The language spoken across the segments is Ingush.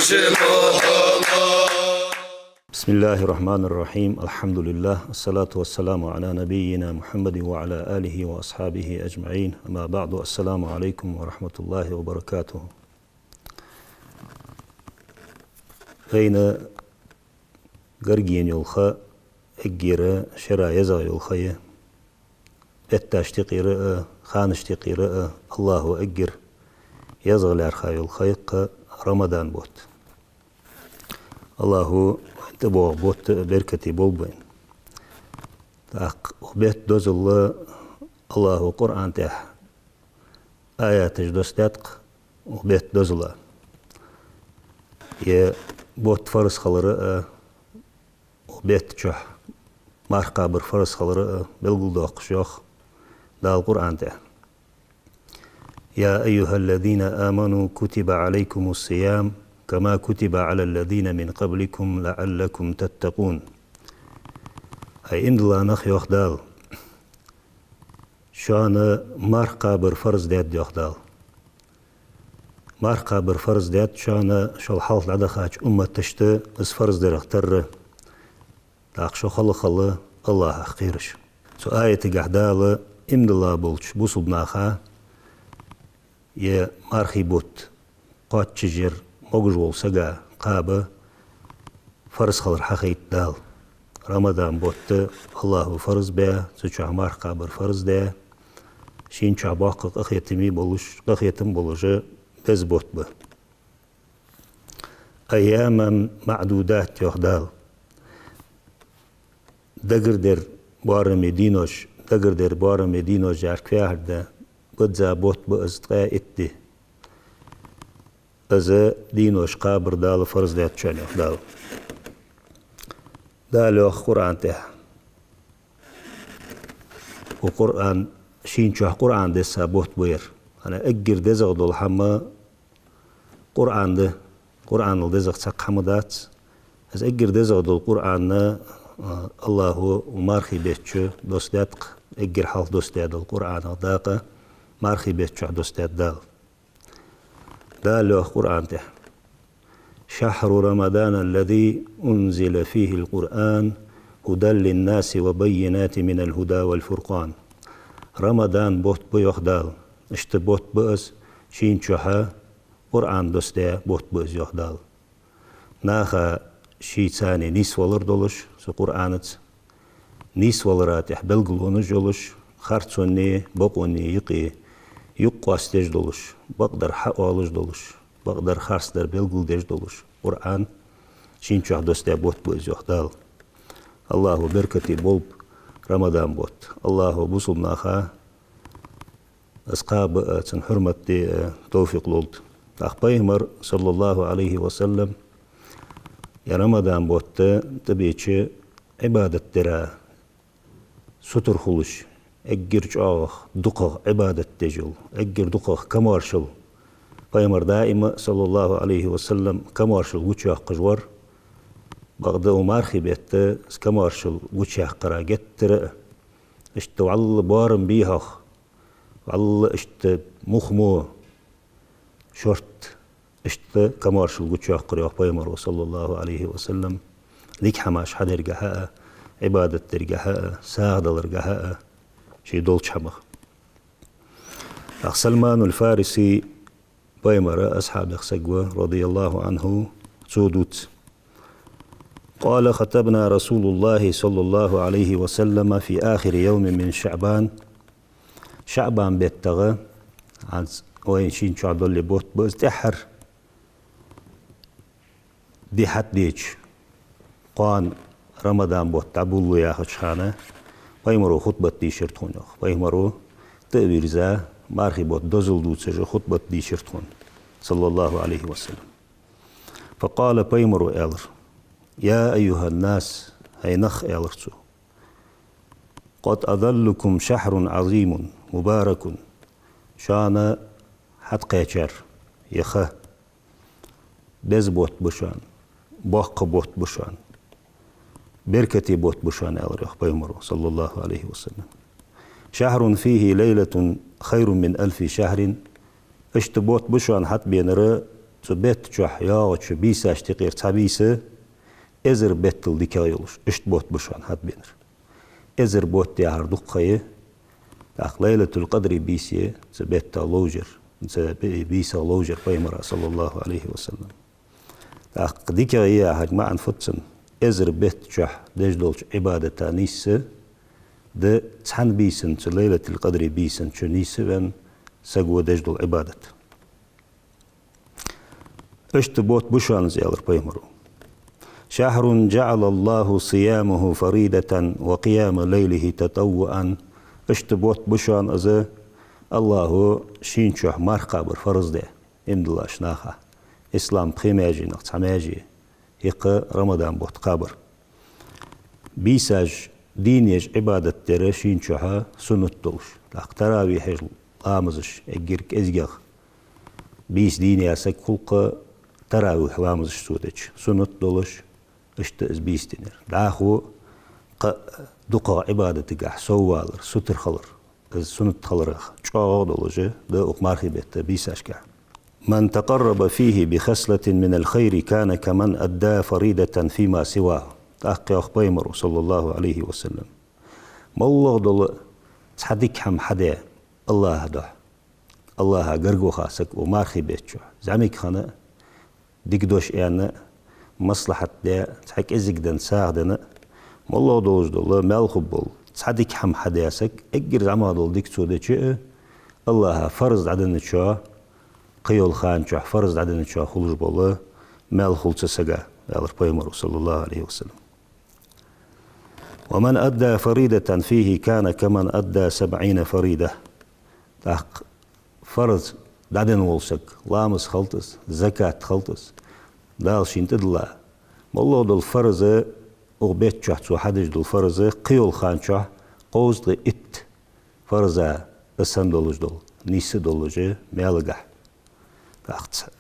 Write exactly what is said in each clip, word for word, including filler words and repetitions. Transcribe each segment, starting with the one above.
بسم الله الرحمن الرحيم. الحمد لله. الصلاة والسلام على نبينا محمد وعلى آله وأصحابه أجمعين. أما بعد. السلام عليكم ورحمة الله وبركاته. Вайна гарга ена йола ха эггара шера езагӀа йола ха я. Бетташта юкъера а, ханашта юкъера а АллахӀа эггара езагӀа лаьрхӀа йола ха я-кх Рамадан бутт. АллахӀа вайна тӀабоагӀа бутт беркате болба вайна. ТӀаккха укх бетта дозал АллахӀа Къуръан тӀа аяташ доссадаьд-кх укх бетта дозала. Ер бутт фарз хилар а, укх бетта чухь марха кхабар фарз хилар а белгалдоаккхаш йоах Дала Къуръан тӀа: يا أيها الذين آمنوا كتب عليكم الصيام كما كتب على الذين من قبلكم لعلكم تتقون. Ай, иман дилла нах, йоах Дала, шоана марха кхабар фарз даьд, йоах Дала. Марха кхабар фарз даьд шоана, шул хьалха дӀадахача умматашта из фарз дарах тарра. ТӀаккха шо хала-хала АллахӀах кхераш. Цу аятагахь Дала иман дилла болча бусалба наха ер мархий бутт кхоачашъяр могаш волча сага кхаба фарз хилар хьахайт Дала. Рамадан бутт АллахӀа фарз баь, цу чухь марха кхабар фарз даь, шийна чухь боккха къахетам болаш, къахетам болаш беза бутт ба. أياما معدودات, йоах Дала. Дагардер боараме денош, дагардер боараме денош яхар кхы яхар да, бадза бутт ба из ткъаь итт ди. Из денош кхабар Дала фарз даьд шоана, йоах Дала. Дала йоах Къуръан тӀа. Укх Къуръан, шийна чухь Къуръан десса бутт ба ер. ХӀана, эггара дезагӀа дола хӀама Къуръан да. Къуръанал дезагӀа цхьаккха хӀама дац. Из эггара дезагӀа дола Къуръан, а, АллахӀа укх мархий бетта чу доссадаьд-кх, эггара хьалха доссадаь дола Къуръанах дакъа мархий бетта чухь доссадаьд Дала. Дала йоах Къуръан тӀа: شهر رمضان الذي أنزل فيه القرآن هدى للناس وبينات من الهدى والفرقان. Рамадан бутт ба, йоах Дала. Иштта бутт ба из, шийна чухь Къуръан доссадаь бутт ба из, йоах Дала. Наха шийца нийсвалар долаш цу Къуръанаца, нийсвалара тӀехь белгалонаш йолаш, харцонеи бокъонеи юкъе юкъ къоастадеш долаш, бакъдар хьаоалаш долаш, бакъдар харцдар белгалдеш долаш Къуръан, шийна чухь доссадаь бутт ба из, йоах Дала. АллахӀа беркате болба Рамадан бутт. АллахӀа бусалба наха из кхаба а, цун хьурмат де а товфикъ лолда. ТӀаккха Пайхамар, صلى الله عليه وسلم, ер Рамадан бутт тӀабеча Ӏибадат дара сутара хулаш, эггара чӀоагӀагӀа дукхагӀа Ӏибадат деш йола, эггара дукхагӀа камаьршал. Пайхамар даим а, صلى الله عليه وسلم, камаьршал гучаяккхаш вар. Бакъда укх мархий бетта из камаьршал гучаяккхара геттара а, иштта вӀалла боарам бий хьох, вӀалла иштта мух мо, шортта, иштта камаьршал гучаяккхар, йоах Пайхамаро, صلى الله عليه وسلم, дика хӀамаш хьадергахьа а, Ӏибадат дергахьа а, сагӀа даларгахьа а, ший долча хӀамах. ТӀаккха Салманул Фариси Пайхамара асхьабех саг ва, رضي الله عنه, цо дувц: قال: خطبنا رسول الله صلى الله عليه وسلم في آخر يوم من شعبان. ШаӀбан беттагӀа, хӀанз вайна шийна чухь дола бутт ба из, тӀеххьара ди хьатӀадеча, кхоана Рамадан бутт дӀаболалу яхача хана Пайхамаро хутбат дийшар тхона, йоах. Пайхамаро тӀа а вийрза, мархий бутт дозал дувцаш хутбат дийшар тхона, صلى الله عليه وسلم. فقال, Пайхамаро аьлар: يا أيها الناس, хӀай нах, аьлар цо, قد أظلكم شهر عظيم مبارك. Шоана хьатӀакхаьчар ер ха беза бутт ба шоана, боккха бутт ба шоана, беркате бутт ба шоана, аьлар, йоах, Пайхамаро, صلى الله عليه وسلم. شهر فيه ليلة خير من ألف شهر. Иштта бутт ба шоана хьатӀабенар, Цу бетта чу йоагӀача бийсашта юкъера цхьа бийса эзар беттал дикагӀа йолаш, иштта бутт ба шоана хьабенар. Эзар бутт яхар дукха ха я, тӀаккха Лайлатуль-Къадри бийса я цу бетта ловш яр, цу бийса ловш яр пайхамара, саллаллахӀу Ӏалайхи ва саллам. ТӀаккха дикагӀа я яхар маӀан фуд цун? Эзар бетта чу деш долча Ӏибадата нийсса да цхьан бийсан, цу Лайлатуль-Къадри бийсан чу нийсса венна саго деш дола Ӏибадат. Иштта бутт ба шоана из, аьлар пайхамара: «شهر جعل الله صيامه فريضة وقيام ليله تطوعا». Иштта бутт ба шоана из, АллахӀа шийна чу марха кхабар фарз даь, иман диллача наха, ислам пхи маьженах цхьа маьже, хӀаьта Рамадан бутт кхабар. Бийсаш, дийнеш Ӏибадат дар шийна чу суннат долаш. ТӀаккха таравихьаш ламазаш эггара кӀезигагӀа. Бийса дийна саг хул-кх таравихь ламазаш цо дича, суннат долаш, иштта из бийса динар. ДӀахо кхы а дукхагӀа Ӏибадатагахьа соввалар, сутара хилар, из суннат хиларах чӀоагӀагӀа долаш да укх мархий бетта бийсашкахьа. «من تقرب فيه بخصلة من الخير كان كمن أدى فريضة فيما سواه». ТӀаккха йоах пайхамара, саллаллахӀу Ӏалайхи ва саллам: моллагӀа дола цхьа дика хӀама хьадаь АллахӀа духьа, АллахӀа гарга ваха саг укх мархий бетта чу, зӀамига хинна а, дика дош аьнна а, маслахьат даь а, цхьа кӀезига денна сагӀа денна а, моллагӀа долаш дола, маьл хургбола цхьа дика хӀама хьадаь саг, эггара зӀамагӀа дола дика цо дича а, АллахӀа фарз дӀаденначоа, кхыйола хана чу фарз дӀаденначоа хулаш бола маьл хул цу сага, аьлар пайхамара, саллаллахӀу Ӏалайхи ва саллам. «ومن أدى فريضة فيه كان كمن أدى سبعين فريضة». ТӀаккха фарз дӀаденна вола саг, ламаз хилда из, закат хилда из, Дала шийна тӀадилла, моллагӀа дола фарз, укх бетта чу цо хьадеш дола фарз, кхыйола хана чу кховзткъеи итт фарза санна долаш дола, нийсса долаш маьлагахьа. ТӀаккха цхьа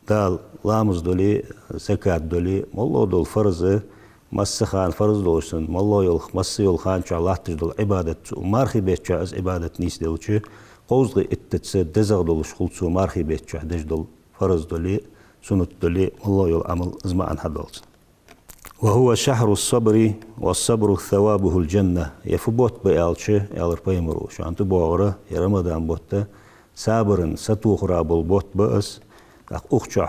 Дала ламаз дале, закат дале, моллагӀа дола фарз, массахана фарз долаш санна, моллагӀа йола, масса йола хана чу латташ дола Ӏибадат цо, мархий бетта чу из Ӏибадат нийсделча, кховзткъеи иттаца дезагӀа долаш хул цо мархий бетта чу деш дола фарз дале, суннат дале, моллагӀа йола Ӏамал, из маӀан хьадоал цун. «وهو شهر الصبر والصبر ثوابه الجنة». Ер фу бутт ба аьлча, аьлар пайхамара, шоана тӀабоагӀар, ер Рамадан бутт, сабара, сатохара бола бутт ба из, тӀаккха укх чу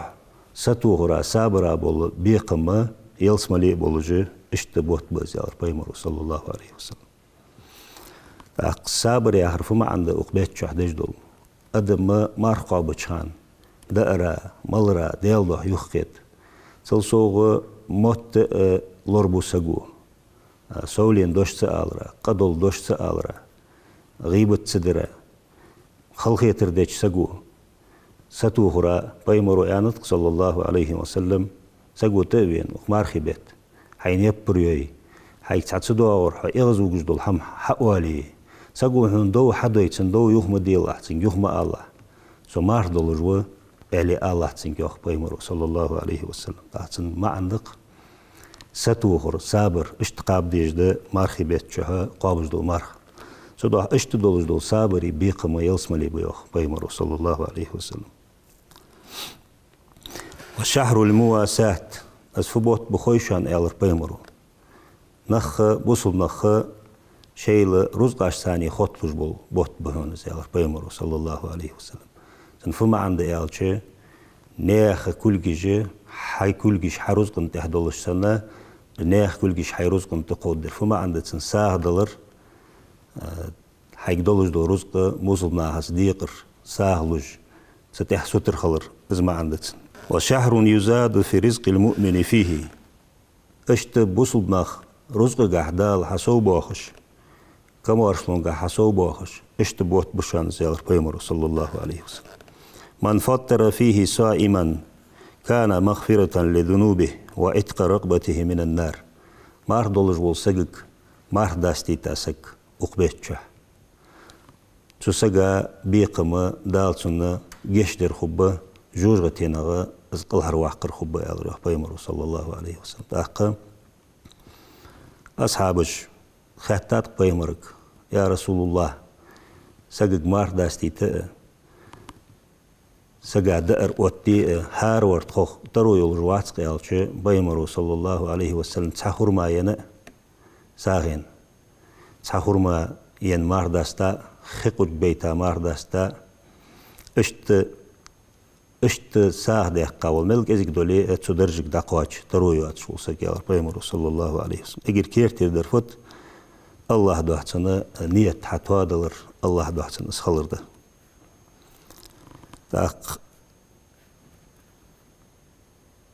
сатохара, сабара бола бекхам ялсмале а болаш, иштта бутт ба из, аьлар пайхамара, саллаллахӀу Ӏалайхи ва саллам. ТӀаккха сабар яхар фу маӀан да укх бетта чу деш дола? Адам марха кхоабача хана даара, малара, Даьла духьа юхакхета. Цул совгӀа мотт а лорабу саго, совленна дош ца алара, къа дола дош ца алара, гӀийбат ца дара, халахетар деча саго. Сатохара, пайхамара аьннад-кх, саллаллахӀу Ӏалайхи ва саллам, саго тӀа а вена укх мархий бетта, хьайна яппар йой, хьайга цхьа ца доагӀар хьо эгӀазвугаш дола хӀама хьаоале, саго хьона дов хьадой, цунна дов юха ма делахь, цунга юха ма алалахь, со марха долаш ва, аьле алалахь цунга, йоах пайхамара, саллаллахӀу Ӏалайхи ва саллам. ТӀаккха цун маӀан да-кх сатохар, сабар, иштта кхаба дезаш да мархий бетта чу кхоабаш дола марха. Цудухьа иштта долаш дола сабари бекхами ялсмале ба, йоах пайхамара, саллаллахӀу Ӏалайхи ва саллам. «وشهر المواساة». Из фу бутт ба хой шоана, аьлар пайхамара. Нах, бусалба нах шоайла рузкъашца хотталуш бола бутт ба хьона из, аьлар пайхамара, саллаллахӀу Ӏалайхи ва саллам. Цун фу маӀан да аьлча, наьха кулгаш, хьай кулгаш хьа рузкъан тӀа долаш санна, наьха кулгаш хьай рузкъан тӀа кховдадар. Фу маӀан да цун? СагӀа далар, а, хьайга долаш дола рузкъа бусалба нахаца декъар, сагӀа луш, цу тӀа сутара хилар, из маӀан да цун. «وشهر يزاد في رزق المؤمن فيه». Иштта бусалба нах рузкъагахьа Дала хьасовбоахаш, камаьршалонгахьа хьасовбоахаш, иштта бутт ба шоана из, аьлар пайхамара, саллаллахӀу Ӏалайхи ва саллам. «من فطر فيه صائما كان مغفرة لذنوبه وعتق رقبته من النار». Марха долаш вола сагага марха дастийта саг укх бетта чу, цу сага бекхам, Дала цунна гешт дар хургба, жожагӀатенах из кӀалхарваккхар хургба, аьлар, йоах пайхамара, саллаллахӀу Ӏалайхи ва саллам. ТӀаккха асхьабаша хаьттад-кх пайхамарга: «Я РасулаллахӀ, сагага марха дастийта а, сага даар оттаде а, хӀаравар тхох таро йолаш вац-кх аьлча, пайхамара, саллаллахӀу Ӏалайхи ва саллам, цхьа хурма енна а сагӀийна. Цхьа хурма енна марха даста, хи кхуьг бейта марха даста, иштта, иштта сагӀа даьккха вола мел кӀезига дале а, цу даржага дӀакхоач таро йоацаш вола саг, аьлар пайхамара, саллаллахӀу Ӏалайхи ва саллам. Эггара керттера дар фуд? АллахӀа духьа цун ният хьатоадалар, АллахӀа духьа цун из хилар да. ТӀаккха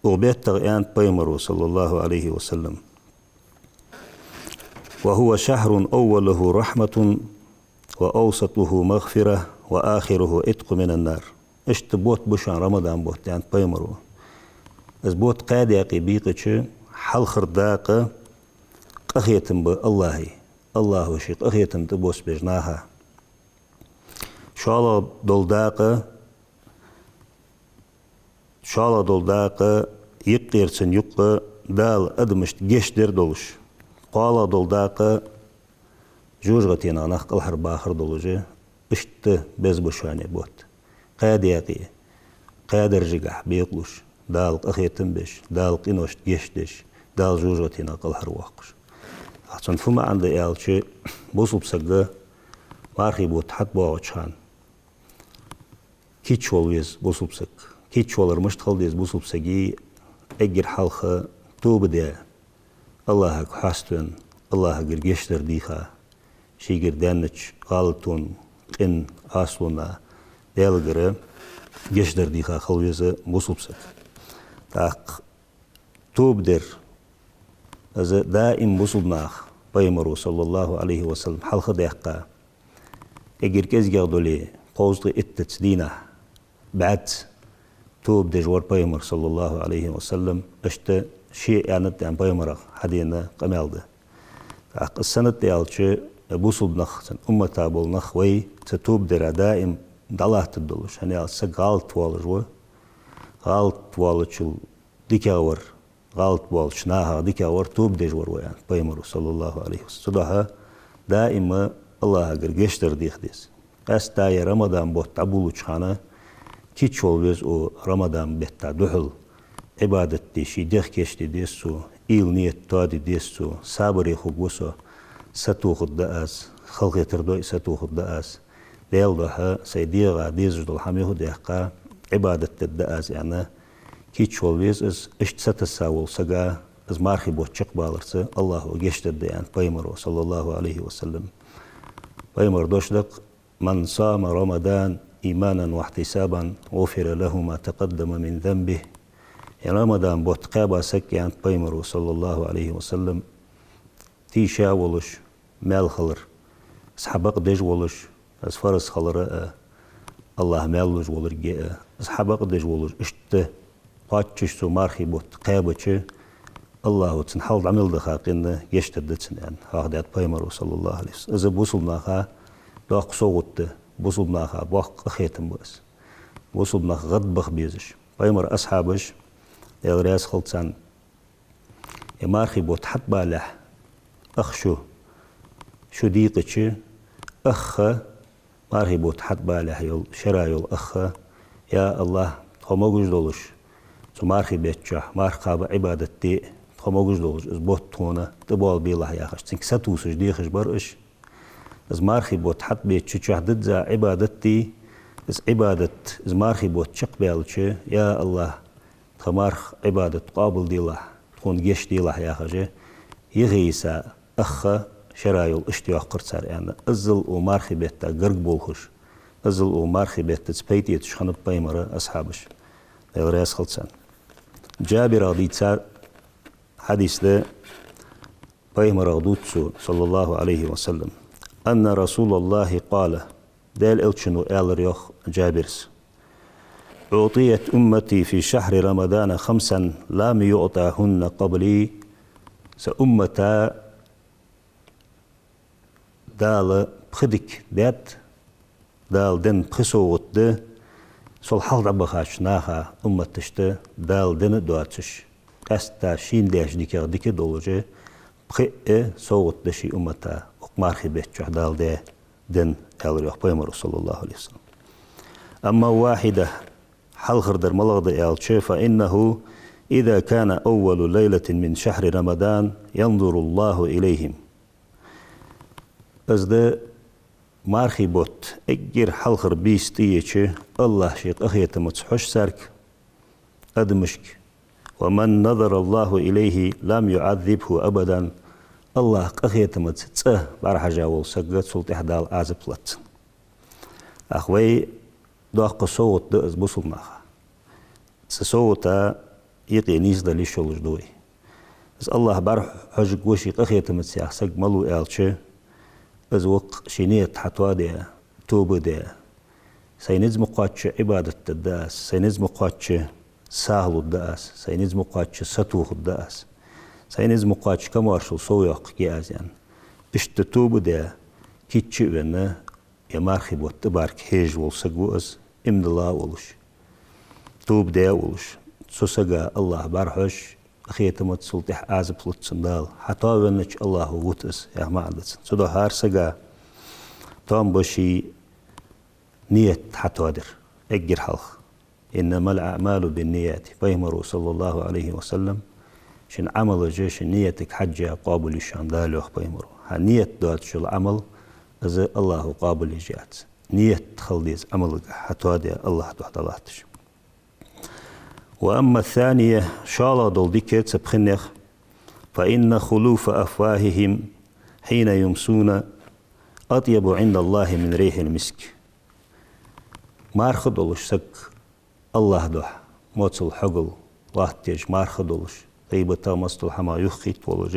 укх беттах аьннад пайхамара, саллаллахӀу Ӏалайхи ва саллам: «وهو شهر أوله رحمة وأوسطه مغفرة وآخره عتق من النار». Иштта бутт ба шоана рамадан бутт, аьннад пайхамара. Из бутт кхаь даькъе бийкъача, хьалхара дакъа къахетам ба АллахӀа, АллахӀа ший къахетам тӀабоссабеш наха. ШоллагӀа дола дакъа, шоллагӀа дола дакъа юкъера цун юкъе Дала адамашта гешт дар долаш, кхоалагӀа дола дакъа жожагӀатенах нах кӀалхарбахар долаш, иштта беза ба шоана бутт. Кхаь даькъе, кхаь даржагахь бекъалуш, Дала къахетам беш, Дала къиношта гешт деш, Дала жожагӀатенах кӀалхарвоаккхаш. Цун фу маӀан да аьлча, бусалба саг мархий бутт хьатӀабоагӀача хана кийчвала веза бусалба саг. Кийчвалар мишта хила деза бусалба сага? Эггара хьалха тоба де, АллахӀага хьаставена, АллахӀагара гешт дар дийха, шийгара даьннача гӀалатонна, къинна, Ӏаьсалонна Даьлагара гешт дар дийха хила веза бусалба саг. ТӀаккха тоба дар, из даим бусалба наха пайхамара, саллаллахӀу Ӏалайхи ва саллам, хьалхадаьккха, эггара кӀезигагӀа дале, кховзткъеи иттазза дийнахьа бӀаьзза тоба деш вар пайхамар, саллаллахӀу Ӏалайхи ва саллам, иштта ше аьннад аьнна пайхамарах хьадена къамаьл да. ТӀаккха из сенна да аьлча, бусалба нах, цун уммата бола нах вай цу тоба дара даим дӀалаттаргдолаш, хӀана аьлча саг гӀалат воалаш ва, гӀалат воалачул дикагӀа вар, гӀалат боалача нахах дикагӀа вар тоба деш вар ва, аьннад пайхамара, саллаллахӀу Ӏалайхи ва саллам. Цудухьа даим АллахӀагара гешт дар деха деза. Къаьстта ер рамадан бутт дӀаболалуча хана кийчвала веза укх рамадан бетта духьал. Ӏибадат де, ший дегӀ кийчде деза цо, уйла, ният тоаде деза цо, сабаре хургва со, сатохаргда аз, халахетар дой а сатохаргда аз. Даьла духьа сай дегӀа дезаш дола хӀама юхадаьккха, Ӏибадат дергда аз, аьнна, кийчвала веза из. Иштта сатесса волча сага из мархий бутт чакхбаларца АллахӀа гешт дергда, аьннад пайхамара, саллаллахӀу Ӏалайхи ва саллам. Пайхамара дош да-кх: «من صام رمضان إيمانا واحتسابا غفر له ما تقدم من ذنبه». Ер рамадан бутт кхаьба саг, аьннад пайхамара, саллаллахӀу Ӏалайхи ва саллам, тийша волаш, маьл хилар, из хьабакъдеш волаш, из фарз хилар а, АллахӀ маьл луш волга а, из хьабакъдеш волаш, иштта кхоачаш цо мархий бутт кхаьбача, АллахӀа цун хьал дӀа мел даха къинна гешт дергда цунна, аьнна, хьоахадаьд пайхамара, саллаллахӀу Ӏалайхи ва саллам. Из бусалба наха доккха совгӀат да, бусалба наха боккха къахетам ба из. Бусалба нах гӀадбаха безаш. Пайхамара асхьабаш, Даьла раьза хилва царна, ер мархий бутт хьатӀабалалехь, ах шу, шу дийкъача, ах ха, мархий бутт хьатӀабалалехь йола, шера йола ах ха: «Я АллахӀ, тхо могаш долаш цу мархий бетта чухь марха кхаба, Ӏибадат де, тхо могаш долаш из бутт тхона тӀабоалабелахь», яхаш, цунга сатувсаш дехаш бар уж. Из мархий бутт хьатӀабеча чухь дизза Ӏибадат дий, из Ӏибадат, из мархий бутт чакхбаьлча: «Я АллахӀ, тха марха, Ӏибадат къоабалделахь, тхона гешт делахь», яхаш, йиса ах ха, шера йола, иштта йоаккхар цар, аьнна. Иззал укх мархий бетта гарга болхаш, иззал укх мархий беттаца пайда эцаш хиннаб пайхамара асхьабаш, Даьла раьза хилва царна. Джабирах дийца хьадис да, пайхамарах дувц цо, саллаллахӀу Ӏалайхи ва саллам: «أن رسول الله قال», Даьла Элчано аьлар, йоах Джабира: «أعطيت أمتي في شهر رمضان خمسا لم يعطهن قبلي». Са уммата Дала пхи дика даьд, Дала денна пхи совгӀат да, сол хьалха дӀабахача наха, умматашта, Дала денна а доацаш, къаьстта шийна деш дикагӀа дика долаш, пхиъ совгӀат да ший уммата укх мархий бетта чухь Дала даь, денна, аьлар, йоах, пайхамара, саллаллахӀу Ӏалайхи ва саллам. «أما واحدة», Хьалхардар малагӀа да аьлча, فإنه إذا كان أول ليلة من شهر رمضان ينظر الله إليهم. Из да мархий бутт эггара хьалхара бийса тӀаеча, АллахӀа ший къахетамца хьож царга, адамашка. ومن نظر الله إليه لم يعذبه أبدا. АллахӀа къахетамца цкъа бӀарахьежа вола саг, цул тӀехьа Дала Ӏазап лац цунна. Ах, вай доккха совгӀат да из бусалба наха. Цу совгӀата юкъе нийсдала йиш йолаш да вай. Из АллахӀа бӀарахьожаргва ший къахетамца яха саг малув аьлча, из воккха ший ният хьатоадаь, тоба даь. Сай низ ма кхоачча Ӏибадат дергда аз, сай низ ма кхоачча сагӀа лургда аз, сай низ ма кхоачча сатохаргда аз, сай низ ма кхоачча камаьршал совйоаккхаргья аз, аьнна. Иштта тоба даь, кийча а венна, ер мархий бутт тӀабарга хьежаш вола саг ва из, иман дилла волаш, тоба даь волаш. Цу сага АллахӀа бӀарахьож, къахетамца, цул тӀехьа Ӏазап лац цунна Дала. Хьатоавеннача АллахӀо вут из, яха маӀан да цун. Цудухьа хӀара сага тоам ба ший ният хьатоадар эггара хьалха. إنما الأعمال بالنيات. Пайхамаро, صلى الله عليه وسلم, шун Ӏамалаш шун ниятага хьежжа къоабал я шоана Дала, йоах Пайхамаро. ХӀа, ният доацаш йола Ӏамал, из АллахӀо къоабал еш яц. Ният хила деза Ӏамалага хьатоадаь, АллахӀа духьа дӀалатташ. وأما الثانية, шоллагӀа дола дика цу пхеннех, فإن خلوف أفواههم حين يمسون أطيب عند الله من ريح المسك. Марха долаш саг АллахӀа духьа моцал, хьогал латтадеш, марха долаш, гӀийбатах, мастал хӀамах юхакхийтта волаш,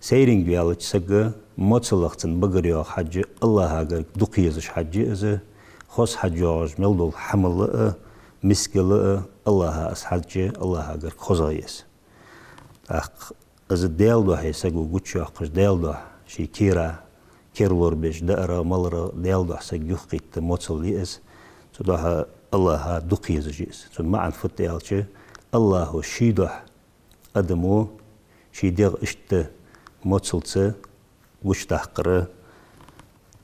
сайринга ваьлча сага моцалах цун багара йоагӀа хьаж АллахӀа гарга дукха езаш хьаж я из, хоза хьаж йоагӀаш мел дола хӀамал а, мискал а, АллахӀа из хьаж АллахӀа гарга хозагӀа я из. ТӀаккха из Даьла духьа саго гучайоаккхаш, Даьла духьа ший кера, кера лорабеш, даарах, маларах Даьла духьа саг юхакхийтта моцал я из. Цудухьа АллахӀа дукха езаш я из. Цун маӀан фуд аьлча, АллахӀо ший духьа адамо ший дегӀ иштта моцалца гучадаккхар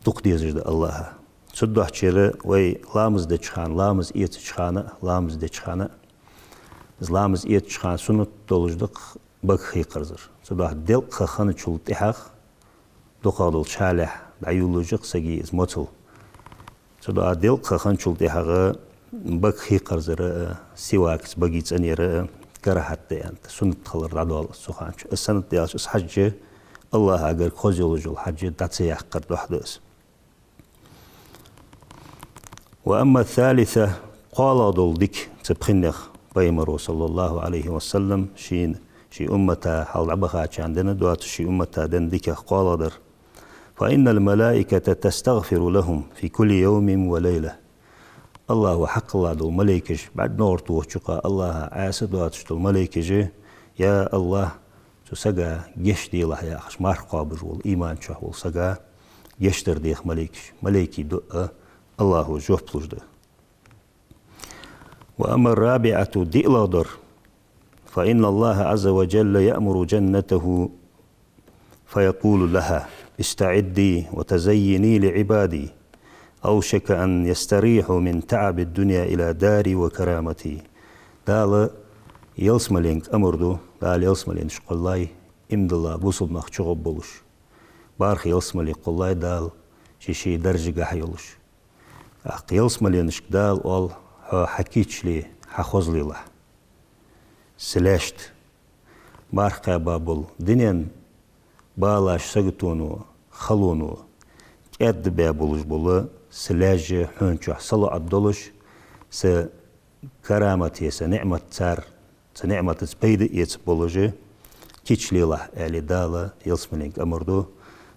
дукха дезаш да АллахӀа. Цудухьа вай ламаз деча хана, ламаз эцача хана, ламаз деча хана, из ламаз эцача хана суннат долаш да-кх бага хьекхарзар. Цудухьа делкъа ха хинначул тӀехьагӀа дукхагӀа долча хьале дӀайолалуш я-кх сага из моцал. Цудухьа делкъа ха хинначул тӀехьагӀа бага хьекхарзар а, сивакаца бага цӀенъяр а карахӀат да аьнна, суннат хилар дӀадоал цу хана чу. Из санна даьлча, из хьаж АллахӀа гарга хоза йолаш йола хьаж дӀа ца яккхар духьа да из. وأما الثالثة, кхоалагӀа дола дика цу пхеннех Пайхамаро, صلى الله عليه وسلم, шийна, ший уммата хьалха дӀабахачарна денна, доацаш ший уммата денна дикех кхоалагӀдар. فإن الملائكة تستغفر لهم في كل يوم وليلة. АллахӀо хьакхелла дола малейкаш, бӀаргнегӀар тохача юкъа АллахӀа Ӏаса доацаш дола малейкаш: «Я АллахӀ, цу сага гешт делахь», — яхаш, марха кхоабаш вола, иман чу вола сага гешт дар дех малейкаш. Малейкий дуӀа АллахӀо жоп луш да. وأما الرابعة, диълагӀдар, فإن الله عز وجل يأمر جنته فيقول لها: «استعدي وتزيني لعبادي، أوشك أن يستريحوا من تعب الدنيا إلى داري وكرامتي». Дала ялсмаленга амар ду, Дала ялсмаленаш кхоллай, иман дилла бусалба нах чугӀоргболаш. БархӀ ялсмале кхоллай Дала, ший-ший даржагахьа йолаш. ТӀаккха ялсмаленашка Дала оал: «Хьо хьа кийчле, хьа хозалелахь». Са лаьшта марха кхаьба бола дунен балаш, саготоно, халоно кӀаьда баь болаш бола са лаьш хьона чу салоӀа долаш, са карамате, са ниӀмат цар, са ниӀматаца пайда эца болаш, кийчлелахь, аьле, Дала ялсмаленга амар ду.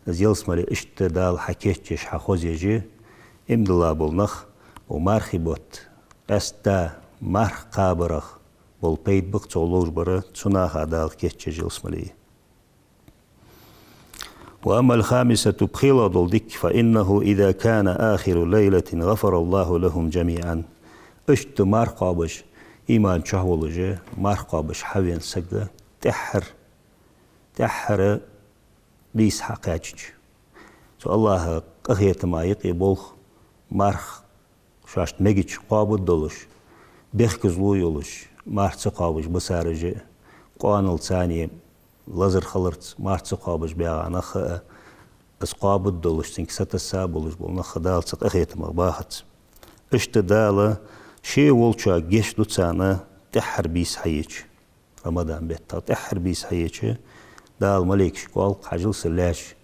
Из ялсмале иштта Дала хьакийчъеш, хьахозъеш, иман дилла бола нах, укх мархий бутт къаьстта марха кхабарах бола пайда ба-кх цох ловш бар, цу наха Дала кийчъеш ялсмале. وأما الخامسة, пхелагӀа дола дика, فإنه إذا كان آخر ليلة غفر الله لهم جميعا. Иштта марха кхоабаш, иман чу волаш, марха кхоабаш хьавена саг тӀеххьара, тӀеххьара бийса хьакхаьчача, цу АллахӀа къахетама юкъе болх, марха шоашта мегача кхоабаш долаш, бехказло йолаш, марха ца кхоабаш бисараш а, къоанал царна лазар хиларца марха ца кхоабаш баьгӀа нах а, из кхоабаш долаш, цунга сатесса болаш бола нах а Дала цу къахетамах бахац. Иштта Дала Ше волчоа гешт ду царна тӀеххьара бийса хьаеча. Рамадан бетта тӀеххьара бийса хьаеча, Дала малейкашка оал: «Хьажал, Са лаьш,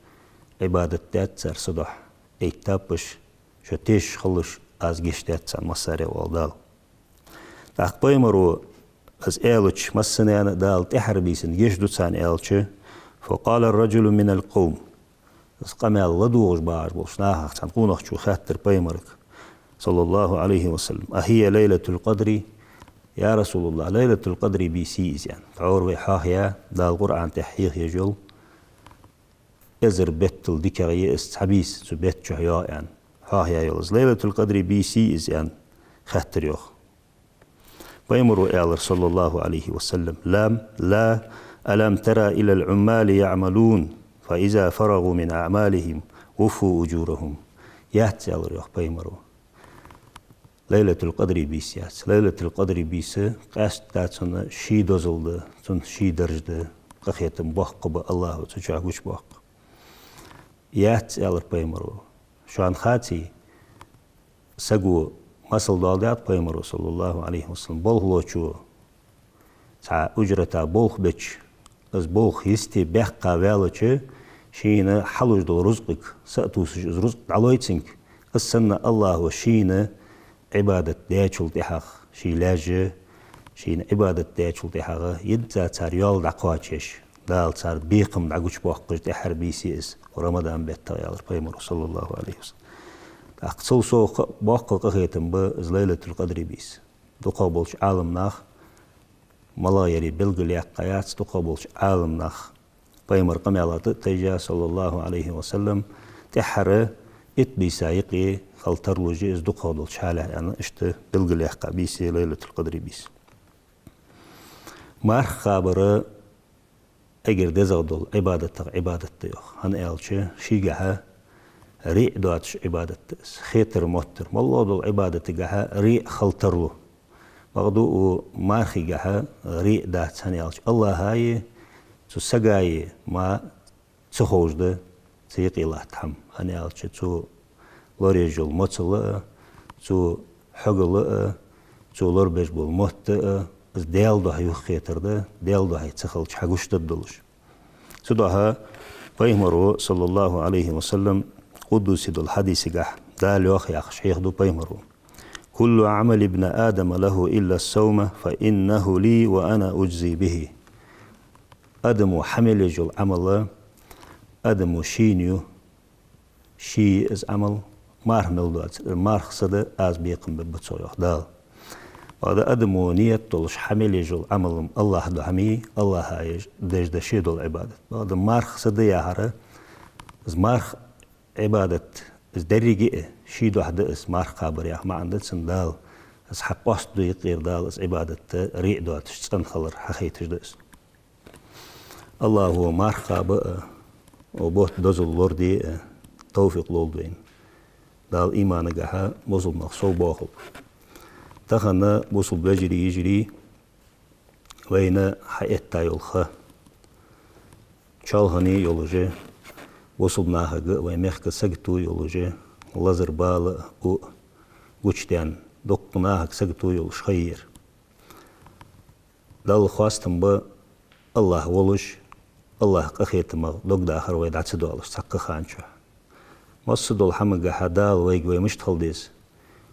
Ӏибадат даьд цар Са духьа, эттаб уж, шо тешаш хилалаш, Аз гешт даьд царна массаре», — оал Дала. ТӀаккха пайхамаро из аьлча, массанена а Дала тӀеххьара бийсан гешт ду царна аьлча, فقال رجل من القوم, из къамаьл ладувгӀаш багӀаш болча нахах цхьан къонахчо хаьттар пайхамарга, صلى الله عليه وسلم: «أهي ليلة القدر يا رسول الله, Лайлатул-Къадри бийса йий из?» — аьнна. Тхьовра вай хьоахаяь, Дала Къуръан тӀа хьехаеш йола, эзар беттал дикагӀа я из, цхьа бийса цу бетта чу йоагӀа аьнна, хьоахаяь йола из. «Лайлатул-Къадри бийса йий из?» — аьнна, хаьттар йоах. Пайхамаро аьлар, صلى الله عليه وسلم: «لا، لا، ألم تر إلى العمال يعملون، فإذا فرغوا من أعمالهم وفوا أجورهم». Яц, аьлар йоах пайхамаро, Лайлатул-Къадри бийса яц. Лайлатул-Къадри бийса къаьстта цунна ший дозал да, цунна ший дарж да, къахетам боккха ба, АллахӀа цу чу гучабоаккх. Яц, аьлар пайхамаро. Шоана хаций, саго, масал доаладаьд пайхамаро, صلى الله عليه وسلم, болхлочо цхьа уджрата болх беча, из болх йисте баьккха ваьлча, шийна хьалуш дола рузкъага са а тувсаш, из рузкъа дӀалой цунга, из санна АллахӀа шийна Ӏибадат даьчул тӀехьагӀа, ший лаьша шийна Ӏибадат даьчул тӀехьагӀа йизза цар йоал дӀакхоачаш, Дала цар бекхам дӀагучабоаккхаш тӀеххьара бийса я из, Рамадан бетта, аьлар пайхамаро, صلى الله عليه وسلم. ТӀаккха цул совгӀа боккха къахетам ба из Лайлатул-Къадри бийса. ДукхагӀа болча Ӏаламнаха, малагӀа яр белгалъяьккха яц, дукхагӀа болча Ӏаламнаха, пайхамара къамаьла тӀа а тайжа, صلى الله عليه وسلم, тӀеххьара итт бийса юкъе хила тарлуш я из дукхагӀа долча хьале аьнна, иштта белгалъяьккха бийса я Лайлатул-Къадри бийса. Марха кхабар эггара дезагӀа дола Ӏибадатех Ӏибадат да йоах. ХӀана аьлча, шийгахьа рияъ доацаш Ӏибадат да из. Хетар-моттар, моллагӀа дола Ӏибадатагахьа рияъ хила тарлу. Бакъда укх мархагахьа рияъ дац, хӀана аьлча АллахӀаи цу сагаи мара ца ховш да цу юкъе латта хӀама. ХӀана аьлча цо лораеш йола моцал а, цо хьогалла а, цо лорабеш бола мотт а, из Даьла духьа юхахетар да, Даьла духьа ца хилча хьагучадаргдолаш долаш. Цудухьа пайхамаро, صلى الله عليه وسلم, къудуси дола хьадисагахьа Дала йоах яхаш хьехаду пайхамаро: «كل عمل ابن آدم له إلا الصوم فإنه لي وأنا أجزي به». Адамо хьа мел еш йола Ӏамал адамо шийна ю, ший я из Ӏамал, марха мел доацар, марха са да, аз бекхам бергба цох, йоах Дала. Бакъда адамо ният долаш хьа мел еш йола Ӏамал-м АллахӀа духьа ма йий, АллахӀа еш, деш да ше дола Ӏибадат. Бакъда марха са да яхар, из марха Ӏибадат, из деррига а ший духьа да из, марха кхабар яха маӀан да цун. Дала из хьакъоастаду декхар, Дала из Ӏибадат рияъ доацаш цӀена хилар хьахайташ да из. АллахӀа марха кхаба а, укх бутта дозал лораде а товфикъ лолда вайна. Дала иманагахьа бусалба нах совбоахалба. Тахан, бусалба вежарий, йижарий, вайна хьаэтта йола ха чоалхане йолаш а, бусалба нахага а, вай мехка сагото йолаш а, лазар, бала а, у а гучадаьнна, дукха нахага сагото йолаш ха я ер. Далла хоастам ба, АллахӀ волаш, АллахӀа къахетамах дог дахар вай дӀа ца доалаш цхьаккха хана чухь. Массадола хӀамагахьа Дала вайга вай мишта хила деза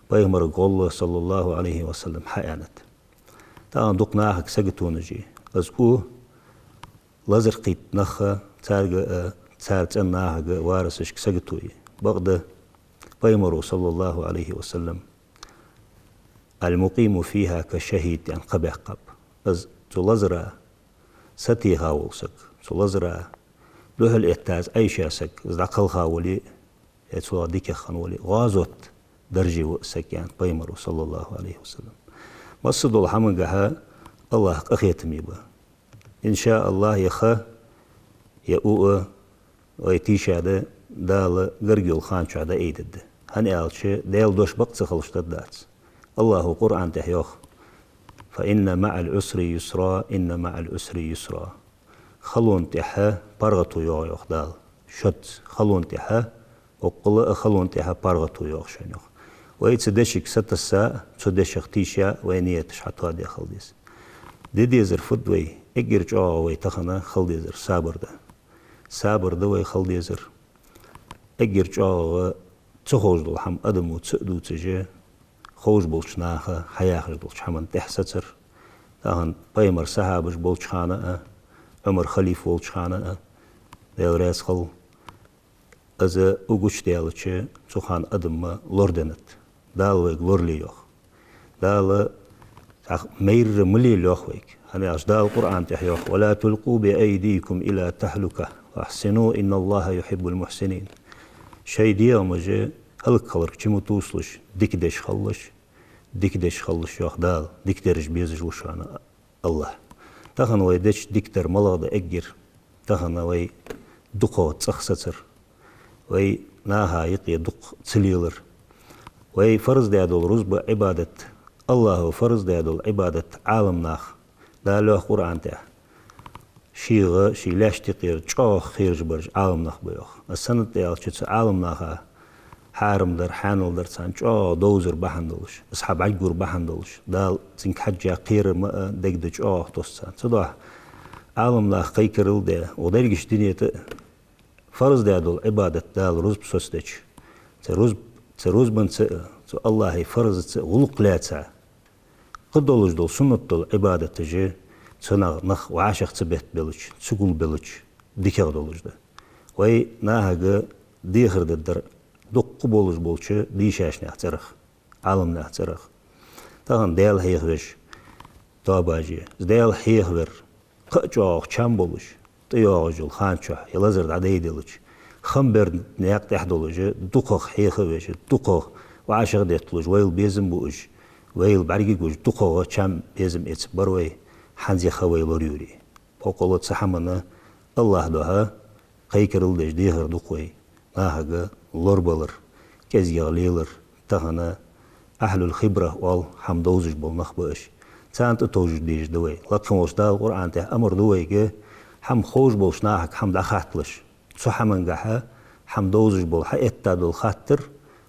пайхамарга гӀолла, صلى الله عليه وسلم, хьааьннад. Тахан дукха нахага саготонаш я. Из у лазар кхийтта нах а, царга а, цар цӀен нахага а, варасашка сагото я. Бакъда пайхамаро, صلى الله عليه وسلم: «المقيم فيها كالشهيد», — аьнна, кхаъ баьккхаб. Из цу лазара сатеха вола саг, цу лазара духьалъэтта из Ӏайша саг, из дӀакхелха вале а, е цул дикагӀа хинна вале а, гӀазота дарже ва из саг, аьннад пайхамаро, صلى الله عليه وسلم. Массадола хӀамагахьа АллахӀа къахетаме ба. Ин шаа АллахӀ, е ха, е у а вай тийшаде Дала гарга йола хана чухь дӀаайдергда. ХӀана аьлча, Даьла дош бакъ ца хилча даргдац. АллахӀа Къуръан тӀа йоах: فإن مع العسر يسرا، إن مع العسر يسرا. Халон тӀехьа паргӀато йоагӀа, йоах Дала. Шозза халон тӀехьа, боккъала а халон тӀехьа паргӀато йоагӀа шоана, йоах. Вай цу дешага сатасса, цу дешах тийша вай нияташ хьатоаде хила деза. Де дезар фуд вай, эггара чӀоагӀа вай тахан хила дезар сабар да. Сабар да вай хила дезар. Эггара чӀоагӀагӀа ца ховш дола хӀама адамо ца а дувцаш, ховш болча наха хьаяхаш долча хӀаман тӀехьа сацар. Тахан пайхамара сахьабаш болча хана а, Ӏумар халифа волча хана а, Даьла раьза хилва, из гучадаьлча, цу хана адам лораденнад. Дала вайга лорале йоах. Дала цхьа майрра ма лела йоах вайга. ХӀана аьлча Дала Къуръан тӀа йоах: ولا تلقوا بأيديكم إلى التهلكة وأحسنوا إن الله يحب المحسنين. Шоай дегӀамаш хӀалакхиларга чу ма тувсалаш, дика деш хилалаш, дика деш хилалаш, йоах Дала, дика дераш безаш ва шоана АллахӀ. Тахан вай деча дикадар малагӀа да эггара? Тахан вай дукхагӀа цӀагӀа сацар, вай наха юкъе дукха ца лелар, вай фарз даь дола рузба, Ӏибадат, АллахӀа фарз даь дола Ӏибадат Ӏаламнаха, Дала йоах Къуръан тӀа, шийга, ший лаьшта юкъера чӀоагӀа кхераш бараш Ӏаламнах ба, йоах. Из санна аьлча, цу Ӏаламнаха хьарам дар, хьанал дар царна чӀоагӀа довзар бахьан долаш, из хьабӀаргагур бахьан долаш, Дала цунга хьежжа кхерам а дега чӀоагӀа тосс царна. Цудухьа Ӏаламнаха кхайкарал де, укх дерригача дунен тӀа фарз даь дола Ӏибадат Дала рузба соцадеча, цу рузб-, цу рузбанца а, цу АллахӀа фарзаца а гӀулакх лаьца, кхы долаш дола суннат дола Ӏибадаташ а, цунах нах вӀашагӀ ца беттабелча, ца гулбелча, дикагӀа долаш да. Вай нахага дехар дергдар дукха болаш болча дийшача наьха цӀерах, Ӏаламнаьха цӀерах. Тахан Даьла хьехавеш тоабаш я. Даьла хьехавар кхы а чӀоагӀа чам болаш, тӀайоагӀаш йола хана чухь е лазар дӀадайделча, хам бер наькъа тӀа долаш, дукхагӀа хьехавеш, дукхагӀа вӀашагӀдетталуш вайла безам буаш, вайла бӀаргагуш, дукхагӀа чам, безам эцаргбар вай, хӀанз яха вай лораювре. Боккъала цу хӀаманна АллахӀа духьа кхайкарал деш дехар да-кх вай, нахага лорабалар, кӀезигагӀа лелар. Тахан ахӀлул хибра оал, хӀама довзаш бола нах ба уж. Царна тӀатовжаш дезаш да вай. Лакха волча Дала Къуръан тӀа амар ду вайга, хӀама ховш болча нахага хӀама дӀахатталаш. Цу хӀамангахьа хӀама довзаш бола хьаэтта дола хаттар,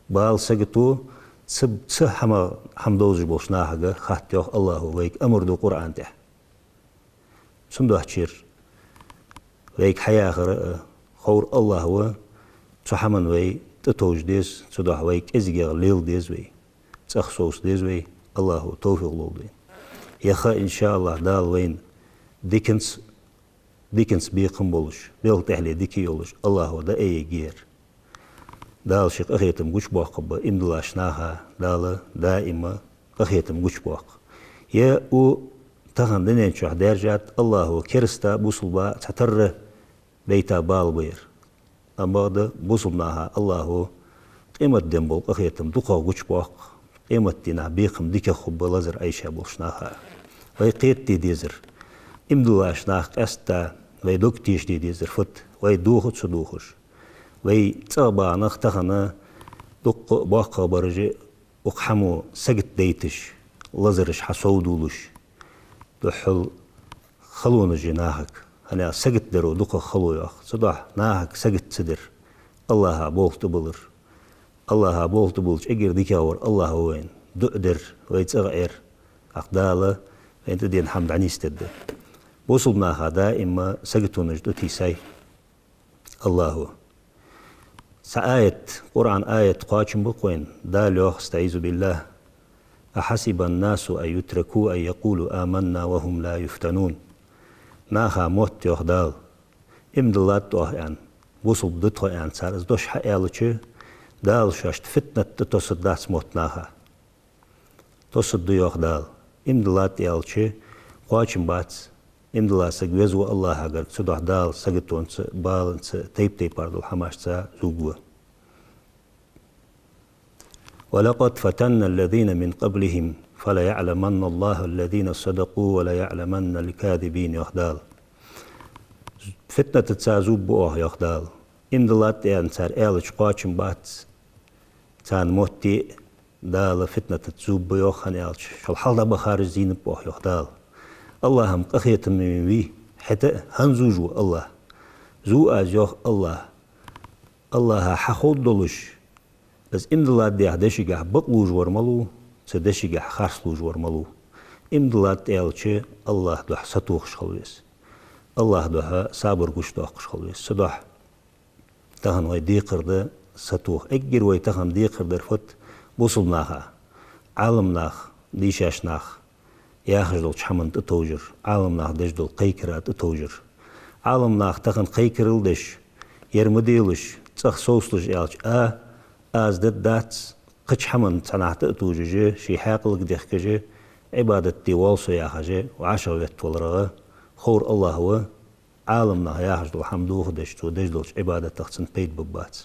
бала, сагото, цу, цу хӀама, хӀама довзаш болча нахага хатта, йоах АллахӀа, вайга амар ду Къуръан тӀа. Цудухьа вайга хьаяхар а ховр АллахӀ ва, цу хӀаманна вай тӀатовжа деза, цудухьа вай кӀезигагӀа лела деза вай, цӀагӀа совца деза вай, АллахӀа товфикъ лолда вайна. Яха, иншааллахӀ, Дала вайна диканца, диканца бекхам болаш, белха тӀехьле дика йолаш АллахӀа дӀаайергья ер. Дала ший къахетам гучабоаккхаргба иман диллача наха, Дала даим къахетам гучабоаккх. Е у тахан дунен чухь даьржад, АллахӀа кераста, бусалба цхьатарра бейта бала ба ер. Амма бакъда бусалба наха АллахӀа къематдийнахьа бола къахетам дукхагӀа гучабоаккх, къематдийнахьа бекхам дикагӀа хургба лазар Ӏайша болча наха. Вай кхетаде дезар, иман диллача наха къаьстта вай дог тешаде дезар фуд, вай доха а ца дохаш. Вай цӀагӀа багӀа нах тахан дукха боккхагӀа бараш а укх хӀамо сагатдайташ, лазараш хьасовдоалаш, духхьал халонаш я нахага. ХӀана аьлча сагатдаро дукхагӀа хало йоах. Цудухьа нахага сагот ца дар, АллахӀа болх тӀабалар. АллахӀа болх тӀабулча эггара дикагӀвар АллахӀ ва вайна. ДуӀа дар, вай цӀагӀа Ӏер, тӀаккха Дала вайна тӀадена хӀама дӀанийсдергда. Бусалба наха даим саготонаш тӀатийсай АллахӀа. Цхьа аят, Къуръан аят кхоачам ба-кх вайна, Дала йоах, أستعيذ بالله: أحسب الناس أن يتركوا أن يقولوا آمنا وهم لا يفتنون. Наха мотт, йоах Дала, иман диллад оаха аьнна, бусалба да тхо аьнна, цар из дош хьааьлча, Дала шоашта фитнат тӀатоссаргдац мотт наха. Тоссаргда, йоах Дала. Иман диллад аьлча, кхоачам бац. Иман дилла саг веза ва АллахӀагарга, цудухьа Дала саготонца, баланца, тайп-тайпара дола хӀамашца зувргва. ولقد فتنا الذين من قبلهم فليعلمن الله الذين صدقوا وليعلمن الكاذبين, йоах Дала. Фитнатаца зувргба оаха, йоах Дала. Иман диллад аьнна цар аьлча кхоачам бац. Царна мотт е а, Дала фитнатаца зувргба йоах, хӀана аьлча шул хьалха дӀабахараш зийнаб оаха йоах Дала. АллахӀ-м къахетаме вий, хӀаьта а хӀана зувш ва АллахӀ? Зув аз йоах АллахӀ. АллахӀа хьаховргдолаш, из иман диллад яхаш дешагахьа бакълувш вар малув, цу дешагахьа харцлувш вар малув. Иман диллад аьлча, АллахӀа духьа сатохаш хила веза. АллахӀа духьа сабар гучадоаккхаш хила веза. Цудухьа тахан вай декхар да сатоха. Эггара вай тахан декхар дар фуд? Бусалба наха, Ӏаламнаха, дийшача наха яхаш долча хӀаман тӀатовжар, Ӏаламнаха деш дола кхайкара тӀатовжар. Ӏаламнаха тахан кхайкарал деш, ер ма делаш, цӀагӀа совцалаш аьлча, а, аз дергдац, кхыча хӀаман цхьаннахьа тӀатовжаш, ший хьаькъалга дехкаш, Ӏибадат де воал со яхаш, вӀашагӀветтаваларах ховр АллахӀ ва. Ӏаламнаха яхаш дола хӀама дохадеш, цо деш долча Ӏибадатах цунна пайда бергбац.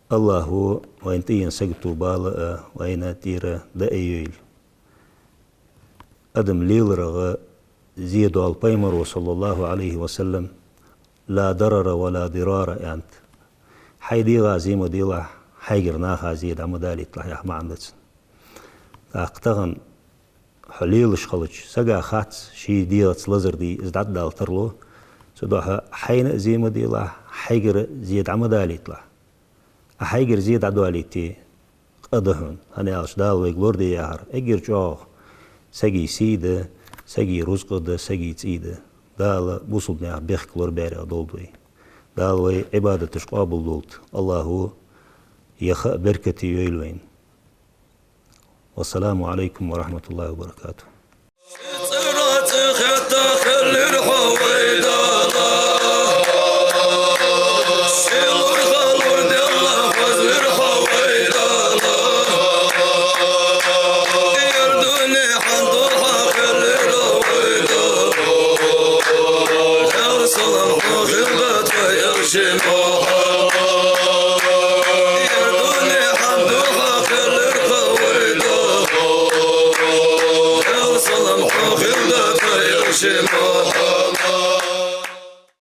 АллахӀа вайна тӀаена сагото бала а, вайна тӀера дӀа а йойла. Адам леларах зе доал Пайхамара, صلى الله عليه وسلم: «لا ضرر ولا ضرار», — аьннад. Хьай дегӀа зе ма делахь, хьайгара наха зе дӀа ма далийталахь, яха маӀан да цун. ТӀаккха тахан хьо лелаш хилча, сага хац ший дегӀаца лазар де, из дӀадала тарлу. Цудухьа хьайна а зе ма делахь, хьайгара зе дӀа ма далийталахь. Ӏа хьайгара зе дӀадоалийте, къа да хьона, хӀана аьлча Дала вайга лораде яхар эггара чӀоагӀа сага сий да, сага рузкъа да, сага цӀий да. Дала бусалба наьха бехк лорабаьрех долда вай. Дала вай Ӏибадаташ къоабалдолда. АллахӀа яха а беркате йойла вайна. والسلام عليكم ورحمة الله وبركاته.